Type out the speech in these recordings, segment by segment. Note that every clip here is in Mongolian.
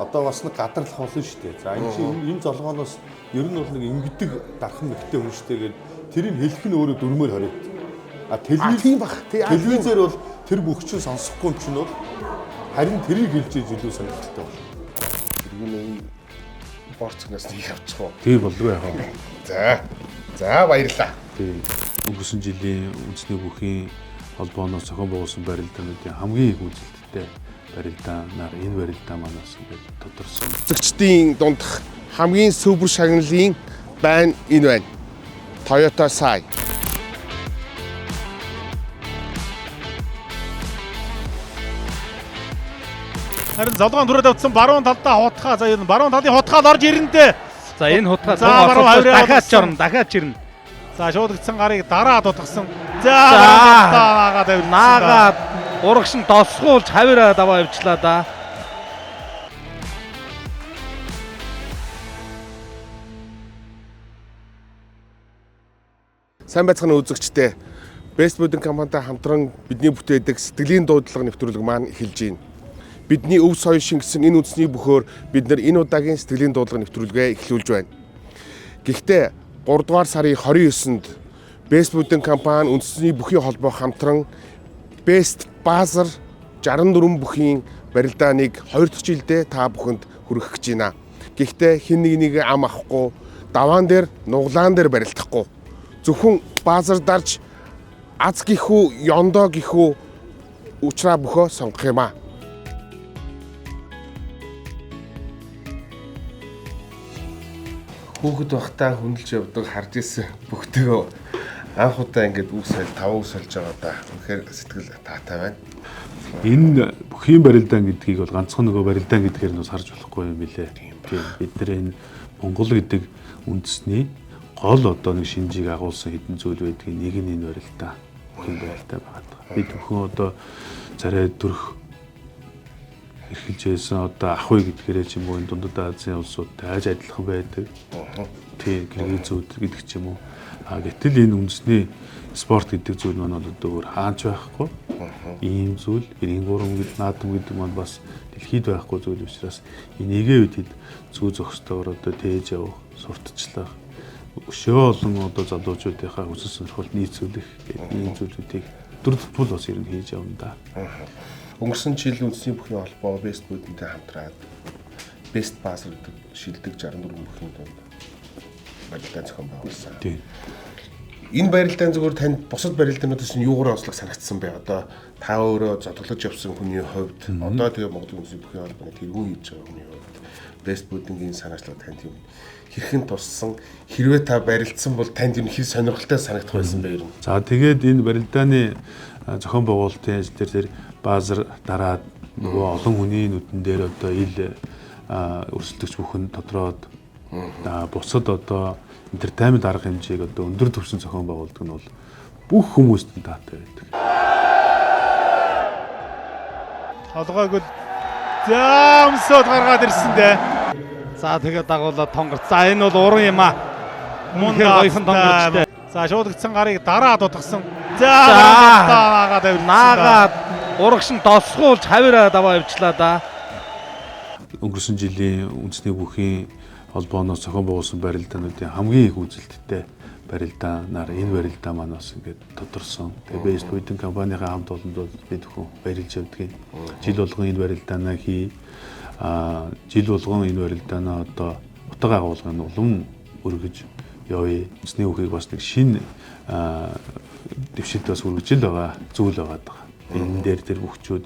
Одоо бас нэг гадарлах болно шүү дээ. За энэ чинь энэ золгооноос ер нь бол нэг ингэдэг дархан мэгтэй хүн шүү дээ гээд тэрийг хэлэх нь өөрөө дөрмөр хориод. А телевиз тийм бах. Телевизээр бол тэр бүх чинь сонсохгүй юм чинь бол харин тэрийг хэлж иж илүү сонирхолтой болно. Тэрний борцгоноос нэг авчих уу. Тийм болдгоо яах вэ? За. За баярлалаа. Тийм. Өнгөрсөн жилийн үндэсний бүхийн холбооноос зохион байгуулсан барилдаануудын хамгийн их үзэлттэй барилдаанаар энэ барилдаа манаас ингээд тодорсон. Үзэгчдийн дундах хамгийн супер шагналын байна энэ байна. Toyota Sai. Харин золгоон түрээд авцсан баруун талдаа хутгаа. За энэ баруун талын хутгаал орж ирэндээ. За энэ хутгаа За, баруун хаврын дахиад олгосон. ч орно, дахиад ч ирнэ. За шуудагдсан гарыг дараа дутгсан. За За. баруун талдаа наагаад авирсан. Наагаад урагш нь досгуулж хавираа даваа явчлаа да. Сайн байцгаана үзэгчдээ. Best Building компанитай хамтран бидний бүтээдэг сэтгэлийн дуудлага нэвтрүүлэг маань эхэлж байна. Бидний өв соёл шингэсэн энэ үндэсний бөхөөр бид нар энэ удаагийн сэтгэлийн дуудлага нэвтрүүлгээ эхлүүлж байна. Гэхдээ 3 дугаар сарын 29-нд Best Building компани үндэсний бүхий холбоо хамтран Best Buzzer 64 бүхийн барилдааныг 2 дахь жилдээ та бүхэнд хүргэх гэж байна. Гэхдээ хэн нэг нэг ам авахгүй, даваан дээр, нуглаан дээр барилдахгүй. Зөвхөн базар дарж аз гихүү, ёндоо гихүү учраа бөхөө сонгох юм аа. Хүүхэд байхдаа хөндлөж явдаг харж исэн бүхтэйгөө анх удаа ингээд үг соль, таван үг сольж байгаа да. Үнэхээр сэтгэл таатай байна. Энэ бүхийн барилдаан гэдгийг бол ганцхан нөгөө барилдаан гэдгээр нь бас харж болохгүй юм билэ. Тийм. Бид нар энэ Монгол гэдэг үндэсний гол одоо нэг шинжийг агуулсан хэдэн зүйл байдгийг нэг нь энэ барилдаа. Бүхийн барилдаа байгаа даа. Бид бүхэн одоо царай төрх эрхэлж байсан одоо ах үе гэдгээрээ ч юм уу энэ дундад Азийн улсуудтай аж адилхан байдаг. Тийм, гэргийн зүуд гэдэг ч юм уу. А гэтэл энэ үндэсний спорт гэдэг зүйл маань бол одоо өөр хаач байхгүй. Ийм зүйл 93 гэдэг наадам гэдэг маань бас дэлхийд байхгүй зүйл учраас энийгээ бид хэд зүү зохистойгоор одоо тээж явах, сурталчлах, өшөө олон одоо залуучуудынхаа хүсэл сонирхолд нийцүүлэх гэдэг ийм зүйлүүдийг өдөр тутмын бас ер нь хийж явна да. Өнгөрсөн жил үндэсний бүхний холбоо Best Building-тэй хамтраад Best Buzzer гэдэг шилдэг 64 бүхний дунд барилдаан зохион байгуулсан. Тийм. Энэ барилдаан зүгээр танд бусад барилдаануудаас нь юугаар онцлог санагдсан бэ? Одоо та өөрөө зодоглож явсан хүний хувьд, одоо тэгээ Монгол үндэсний бүхний холбооны тэргүүн хийж байгаа хүний хувьд Best Building-ийн санаачлал танд юм хэрхэн туссан? Хэрвээ та барилдсан бол танд юм хэр сонирхолтой санагдах байсан бэ ер нь? За тэгээд энэ барилдааны зохион байгуулалтын ажил дээр тэр баазар дараад нөгөө олон хүний нүдэн дээр одоо ил өрсөлдөгч бүхэн тодроод бусад одоо entertainment арга хэмжээг одоо өндөр түвшин зохион байгуулдаг нь бол бүх хүмүүст нь таатай байдаг. Толгойг л за өмсөд гаргаад ирсэн дээ. За тэгээд дагуулаад тонгарч. За энэ бол уран юм аа. Мун Үнэхээр гоёхон тонгарчтай. За шуудагдсан гарыг дараа дутгсан. За За. баруун талдаа наагаад авирсан. Наагаад урагш нь досгуулж хавираа даваа явчлаа да. Өнгөрсөн жилийн үндэсний бүхийн холбооноос зохион байгуулсан барилдаануудын хамгийн их үзэлттэй барилдаанаар энэ барилдаа маань бас ингээд тодорсон. Тэгээ Best Building компанийнхаа хамт олонд бол бид бүхэн баярлж явдгийг. Жил болгон энэ барилдаанаа хий. Жил болгон энэ барилдаанаа одоо утга агуулгын улам өргөж явъя. Үндэсний бүхийг бас нэг шинэ дэвшилт бас өргөж л байгаа зүйл байгаа даа. Энэ дээр тэр бүхчүүд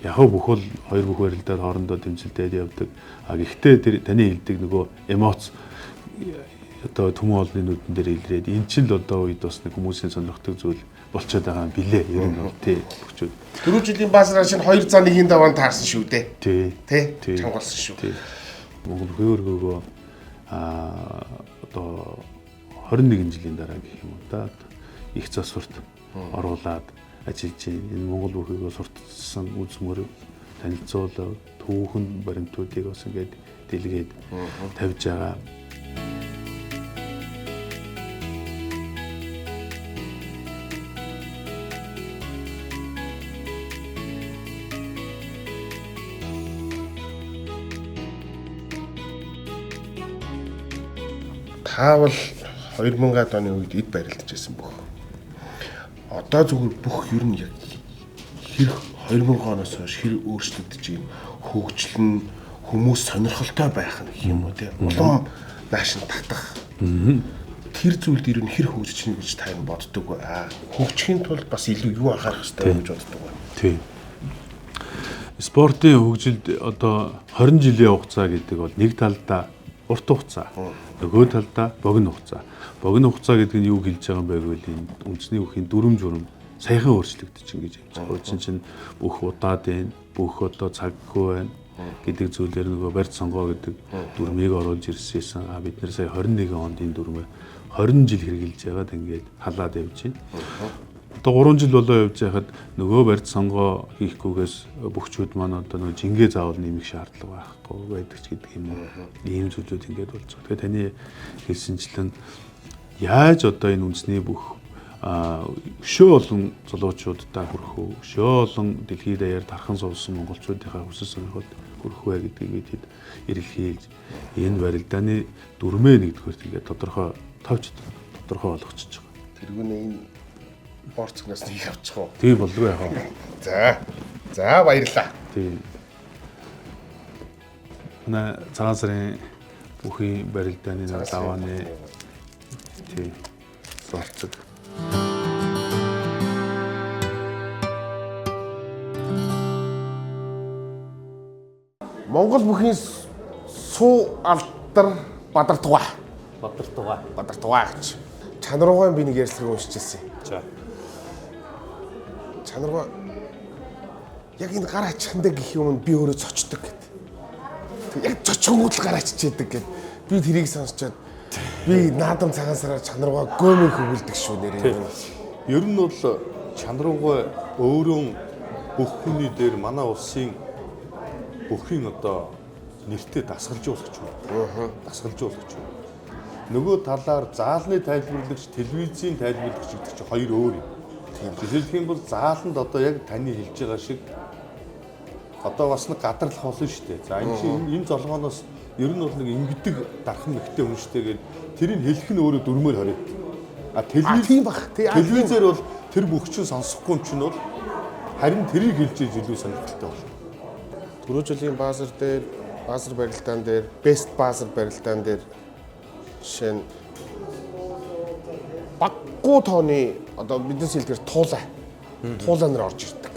яг хөө бүх бол хоёр бүх барилдаад хоорондоо тэмцэлдээд явдаг. А гэхдээ тэр таны хэлдэг нөгөө эмоц одоо түмэн олонны нүдэн дээр илрээд эн чинь л одоо үед бас нэг хүмүүсийн сонирхдаг зүйл болчиход байгаа юм билэ. Ер нь бол тий бүхчүүд. Түрүү жилийн баазраар чинь 2 заа нэгийн даваанд таарсан шүү дээ. Тий. Тэ? Тий. Чангалсан шүү. Тий. Монгол бүхий өргөөгөө одоо 21 жилийн дараа гэх юм уу да их засварт оруулаад ажиллаж байна. Энэ Монгол бүхийгөө сурталчилсан үзмөр танилцуулга түүхэн баримтуудыг бас ингээд дэлгээд тавьж байгаа. Та бол 2000-аад оны үед эд барилдаж байсан бүх. Одоо зүгээр бүх ер нь яг хэр 2000 оноос хойш хэр өөрчлөгдөж юм, хөгжил нь, хүмүүс сонирхолтой байх нь гэх юм уу те. Улам нааш нь татах. Тэр зүйлд ер нь хэр хөгжиж гэнэ гэж та юм боддог вэ? Хөгжихийн тулд бас илүү юу анхаарах хэрэгтэй вэ гэж боддог вэ? Тийм. Спортын хөгжилд одоо 20 жилийн хугацаа гэдэг бол нэг талдаа урт хугацаа, нөгөө талдаа богино хугацаа. Богино хугацаа гэдэг нь юу хэлж байгаа юм бэ гэвэл энэ үндэсний бүхийн дүрм журам саяхан өөрчлөгдөж чинь гэж хэлж байгаа. Хуучин чинь бүх удаад байна, бүх одоо цаггүй байна гэдэг зүйлээр нөгөө барьц сонгоо гэдэг дүрмийг оруулж ирсэн. А бид нэр сая 21 онд энэ дүрмээ 20 жил хэрэгжилж байгаад ингээд халаад явж байна. Одоо 3 жил болоо явж байхад нөгөө барьц сонгоо хийхгүйгээс бөхчүүд маань одоо нөгөө жингээ заавал нэмэх шаардлага байхгүй байдаг ч гэдэг юм уу. Ийм зүйлүүд ингээд болж байгаа. Тэгэхээр таны хэлсэнчлэн яаж одоо энэ үндэсний бүх өшөө олон залуучуудаа хүрэх үү, өшөө олон дэлхийд даяар тархан суусан монголчуудынхаа хүсэл сонирхолд хүрэх вэ гэдгийг бид хэд эрэлхийлж энэ барилдааны дүрмээ нэгдүгээр ингээд тодорхой товч тодорхой болгочихж байгаа. Тэргүүнээ энэ борцгоноос нэг явчих уу? Тийм болдгоо яах вэ? За. За баярлалаа. Тийм. Манай цагаан сарын бүхийн барилдааны давааны тийм зурцэг. Монгол бүхийн суу алдар Бадартуга. Бадартуга. Бадартуга гэж. Чанаруугаан би нэг ярьцлага уншиж ирсэн. За. Чанаруугаа яг энэ гар ачихандаа гэх юм би өөрөө цочдөг гэд. Яг цочхонгууд л гар ачиж яадаг гэд. Би тэрийг сонсчоод би наадам цагаан сараар чанаруугаа гөмөн хөвөлдөг шүү нэрээ. Ер нь бол чанаруугаа өөрөө бүх хүний дээр манай улсын бүхийн одоо нэртэй дасгалжуулагч үү. Дасгалжуулагч үү. Нөгөө талаар заалны тайлбарлагч, телевизийн тайлбарлагч гэдэг чинь хоёр өөр юм. Жишээлх юм бол зааланд одоо яг таны хэлж байгаа шиг одоо бас нэг гадарлах болно шүү дээ. За энэ чинь энэ золгооноос ер нь бол нэг ингэдэг дархан мэгтэй хүн шүү дээ гээд тэрийг хэлэх нь өөрөө дүрмээр хориод. А телевиз тийм бах. Телевизээр бол тэр бүх чинь сонсохгүй юм чинь бол харин тэрийг хэлж ийж илүү сонирхолтой болно. Түрүү жилийн баазар дээр, баазар барилдаан дээр, бест баазар барилдаан дээр жишээ нь баггүй тооны одоо бидний хэлдгээр туулай. Туулай нар орж ирдэг.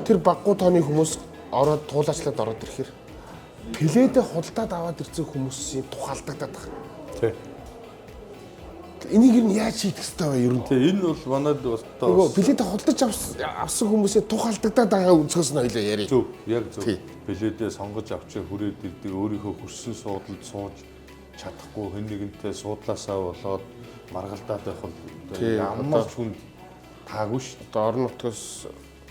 Тэр баггүй тооны хүмүүс ороод туулаачлаад ороод ирэхээр пледэ худалдаад аваад ирсэн хүмүүсийн тухайлдагдаад байгаа. Тий. Энийг ер нь яаж шийдэх ёстой вэ ер нь? Тий, энэ бол манад бас нөгөө пледэ худалдаж авсан хүмүүсийн тухайлдагдаад байгаа өнцгөөс нь хоёлаа ярив. Зөв, яг зөв. Пледэ сонгож авчаа хүрээд ирдэг, өөрийнхөө хүссэн суудалд сууж чадахгүй хэн нэгэнтэй суудлаасаа болоод маргалдаад байх бол ямар ч хүнд таагүй шүү. Одоо орон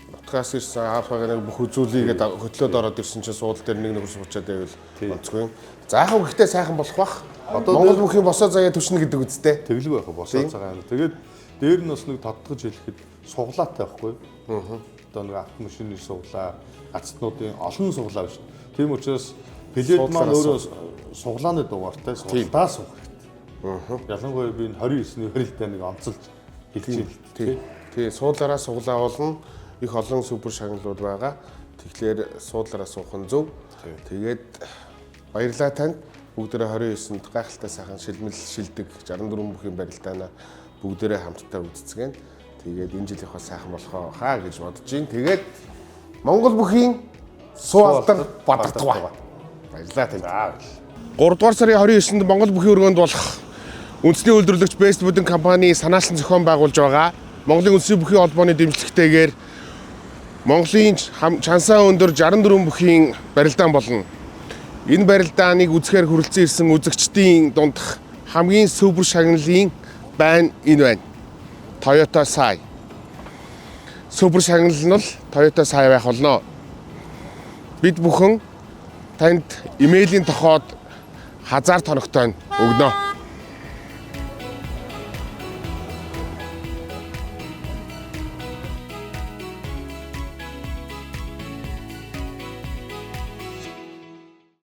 нутгаас ирсэн Алфагийн нэг бүх үзүүлийгээд хөтлөөд ороод ирсэн чинь суудал дээр нэг нөхөр суучаад байвал онцгүй юм. За яг гэхдээ сайхан болох бах. Одоо Монгол бүхийн босоо заяа түвшнэ гэдэг үстэй. Тэглэг байх босоо цагаан. Тэгээд дээр нь бас нэг тодтогч хэлэхэд суглаатай байхгүй юу? Одоо нэг автомашины суглаа, гацтнуудын олон суглаа биш. Тийм учраас плед маань өөрөө суглааны дугаартай суглаа суух хэрэгтэй. Ялангуяа би энэ 29-ний барилдаа нэг онцолж хэлж байна л тий. Тий, суудлаараа суглаа болно. Их олон супер шагналууд байгаа. Тэгэхээр суудлаараа суух нь зөв. Тэгээд баярлалаа танд. Бүгдээрээ 29-нд гайхалтай сайхан шилмэл шилдэг 64 бүхийн барилдаанаа бүгдээрээ хамтдаа үзцгээн. Тэгээд энэ жилийнх бол сайхан болохоо хаа гэж бодож байна. Тэгээд Монгол бүхийн суу алдар Бадартуга. Баярлалаа танд. 3 дугаар сарын 29-нд Монгол бүхийн өргөөнд болох үндэсний үйлдвэрлэгч Best Будын компани санаачлан зохион байгуулж байгаа Монголын үндэсний бүхийн холбооны дэмжлэгтэйгээр Монголын чансаа өндөр 64 бүхийн барилдаан болно. Энэ барилдааныг үзэхээр хүрэлцэн ирсэн үзэгчдийн дундх хамгийн супер шагналын байна энэ байна. Toyota Sai. Супер шагнал нь бол Toyota Sai байх болно. Бид бүхэн танд имэйлийн тохоод хазаар тоногтой нь өгнө.